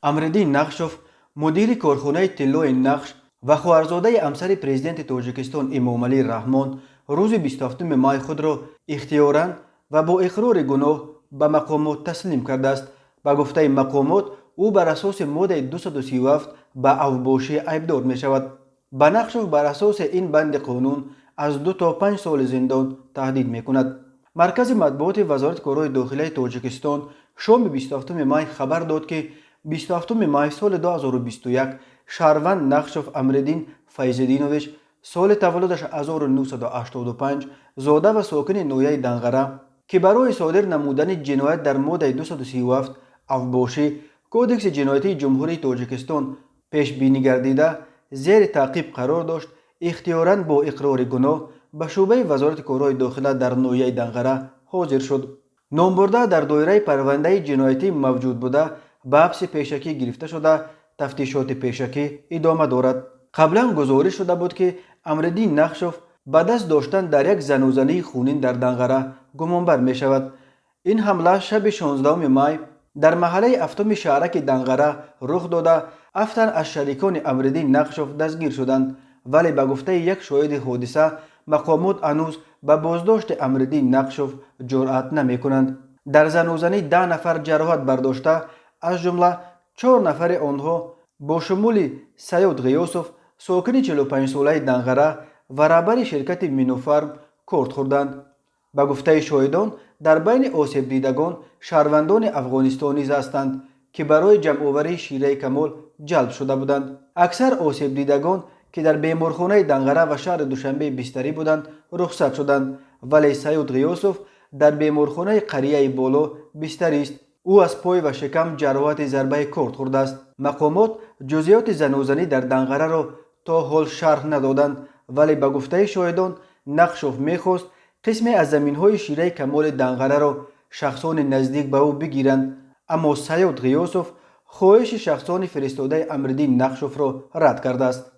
Амриддин Нақшов, мудири корхонаи тиллои Нақш ва хоҳарзодаи ҳамсари Президенти Тоҷикистон Эмомалӣ Раҳмон, рӯзи 27 май худро ихтиёран ва бо иқрори гуноҳ ба мақомот таслим кардааст. Ба гуфтаи мақомот, ӯ бар асоси моддаи 237 ба авбошӣ айбдор мешавад. Ба Нақшов бар асоси ин банди қонун аз 2 то 5 соли зиндон таҳдид мекунад. Маркази матбуоти Вазорати корҳои дохилаи Тоҷикистон шоми 27 май хабар дод, ки 27 май соли 2021 шаҳрванд Нақшов Амриддин Файзиддинович, соли таваллудаш 1985, зода ва сокини ноҳияи Данғара, ки барои содир намудани ҷиноят дар моддаи 237 авбошӣ Кодекси ҷиноятии Ҷумҳурии Тоҷикистон пешбинӣ гардида, зери таъқиб қарор дошт, ихтиёран бо иқрори гуноҳ ба шӯъбаи Вазорати корҳои дохила дар ноҳияи Данғара ҳозир шуд. Номбурда дар доираи парвандаи ҷиноятӣ мавҷуд буда, ба ҳабси пешакӣ гирифта шуда, тафтишоти пешакӣ идома дорад. Қаблан гузориш шуда буд, ки Амриддин Нақшов ба даст доштан дар як занузании хунин дар Данғара гумонбар мешавад. Ин ҳамла шаби 16 май дар маҳаллаи ҳафтуми шаҳраки Данғара рух дода, ҳафт тан аз шарикони Амриддин Нақшов дастгир шуданд, вале ба гуфтаи як шоҳиди ҳодиса, мақомот ҳанӯз ба боздошти Амриддин Нақшов ҷуръат намекунанд. Дар занузанӣ 10 нафар ҷароҳат бардошта, аз ҷумла чор нафари онҳо бо шумули Саёд Ғиёсов, сокини 45-солаи Данғара ва раҳбари ширкати Минофарм, корд хӯрданд. Ба гуфтаи шоҳидон, дар байни осебдидагон шаҳрвандони Афғонистон низ ҳастанд, ки барои ҷамъоварии шираи камол ҷалб шуда буданд. Аксар осебдидагон, ки дар беморхонаи Данғара ва шаҳри Душанбе бистарӣ буданд, рухсат шуданд, вале Саёд Ғиёсов дар беморхонаи Қарияи Боло бистарист. Ӯ аз пой ва шикам ҷароҳати зарбаи корд хӯрдааст. Мақомот ҷузъиёти занузанӣ дар Данғараро то ҳол шарҳ надоданд, вале ба гуфтаи шоҳидон, Нақшов мехост қисме аз заминҳои шираи камоли Данғараро шахсони наздик ба ӯ бигиранд, аммо Саёд Ғиёсов хоҳиши шахсони фиристодаи Амриддин Нақшовро рад кардааст.